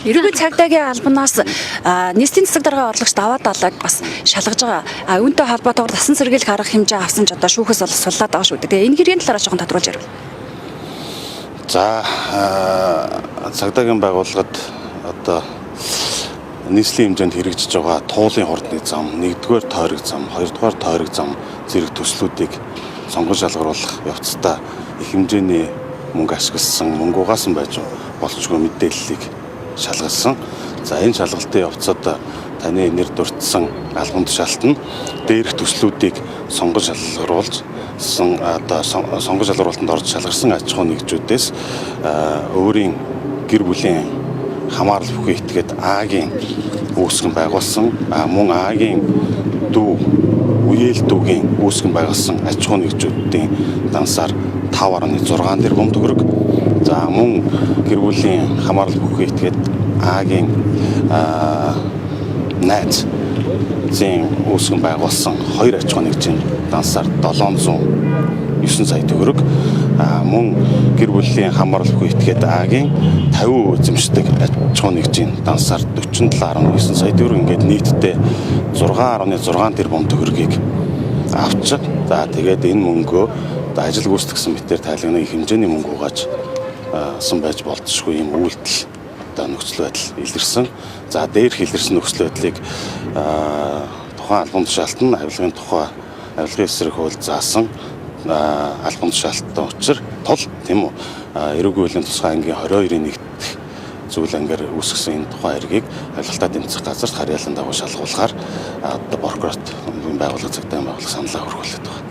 Эрүүгийн цагдаагийн албанаас нийслэлийн засаг даргын орлогч даваа далайг бас шалгаж байгаа. Үүнтэй холбоотойгоор дасан сэргийлэх арга хэмжээ авсан ч одоо шүүхээс бол суллаад байгаа шүү дээ. Тэгээ энэ хэргийн талаараа жоохон тодруулж ярив. За, цагдаагийн байгууллагад одоо нийслэлийн хэмжээнд хэрэгжиж байгаа туулын хурдны зам, 1-р тойрог зам, 2-р тойрог зам зэрэг төслүүдийг сонгон шалгаруулах явцдаа их хэмжээний мөнгө ашигласан, мөнгө угаасан байж болчгүй мэдээллийг шалгалсан. За, энэ шалгалтын явцад таны нэр дурдсан албан тушаалт нь дээрх төслүүдийг сонгон шалгаруулж одоо сонгон шалгаруулалтанд орж шалгарсан аж ахуйн нэгжүүдээс өөрийн гэр бүлийн хамаарал бүхий этгээд А-гийн үүсгэн байгуулсан, мөн А-гийн дүү, үеэл дүүгийн үүсгэн байгуулсан аж ахуйн нэгжүүдийн дансаар 5.6 тэрбум төгрөг. За, мөн гэр бүлийн хамаарал бүхий этгээд А-гийн найз зэн үүсгэн байгуулсан хоёр аж ахуйн нэгжийн дансаар 709 сая төгрөг, мөн гэр бүлийн хамаарал бүхий этгээд А-гийн 50% эзэмшдэг аж ахуйн нэгжийн дансаар 47.9 сая төгрөг, ингээд нийтдээ 6.6 тэрбум төгрөгийг авчиг. За, тэгээд энэ мөнгөө одоо ажил гүйцэтгэсэн мэтээр тайлагны их хэмжээний мөнгө угааж сан байж болзошгүй юм үйлдэл одоо нөхцөл байдал илэрсэн. За, дээрх илэрсэн нөхцөл байдлыг тухайн албан тушаалт нь авилгын тухай, авилгын эсрэг хууль заасан албан тушаалттай учир тул, тийм үү, эрүүгийн хуулийн тусгай ангийн 22-ын 1 дэх зүйл ангаар үүсгэсэн энэ тухайн хэргийг авилгалтаа тэмцэх газарт харьяалан дагуу шалгуулахаар одоо прокурорт байгууллага, цагдаагийн байгууллага саналаа хүргүүлээд байна.